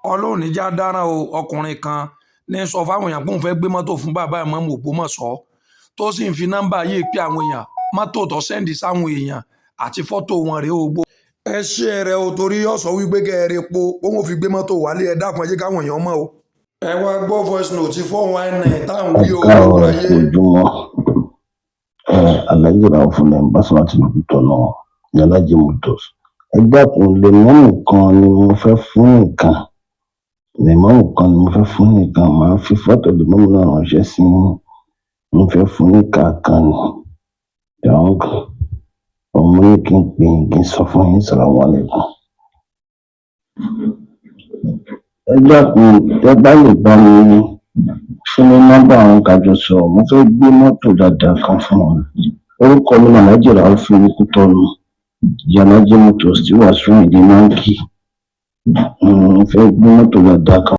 Ọlọ́run níjà dáràn o. Ọkùnrin kan ní sọ fáwọn èèyàn pé òun fẹ́ gbé mọ́tò fún bàbá ìmáàmù Ògbómọ̀ṣọ́, tó sì ń fi nọ́mbà yìí pé àwọn èèyàn mọ́tò tó send sáwọn èèyàn àti fọ́tò wọn rèé o gbó. Ẹ ṣe rẹ o, torí yóò sọ wípé kẹ́ ẹ repo òun ò fi gbé mọ́tò wálé. Ẹ dákun, ẹ jẹ́ káwọn èèyàn mọ̀ o. Ẹ wá gbọ́ voice note 419 tá à ń wí o. Káàárọ̀. Gbogbo ayé. Ojúmọ́ ẹ, Alhaji Rauf lẹ ń bá sọ̀rọ̀ láti ìlú Kútọ̀nù ní Alhaji Motors. Ẹ dákun, lèmọ́mù kan ni mo fẹ́ fún nìkan, lèmọ́mù kan ni mo fẹ́ fún nìkan. Màá fi fọ́tò lèmọ́mù náà ránṣẹ́ sí yín. Mo fẹ́ fún ní kàkan ni jọ̀ọ́, òun ní kí n pè yín kí n sọ fún yín. Salamu alaikum. Ẹ dákun, tẹ bá lè bá mi fún ní nọ́mbà àwọn kájọ sọ̀rọ̀, mo fẹ́ gbé mọ́tò dáadáa kan fún wọn. Orúkọ mi ní Alhaji Rauf ní Kútọ̀nù, Alhaji Motors tí Wàsíù Àyìndé máa ń kí. Mo fẹ́ gbé mọ́tò dáadáa kan.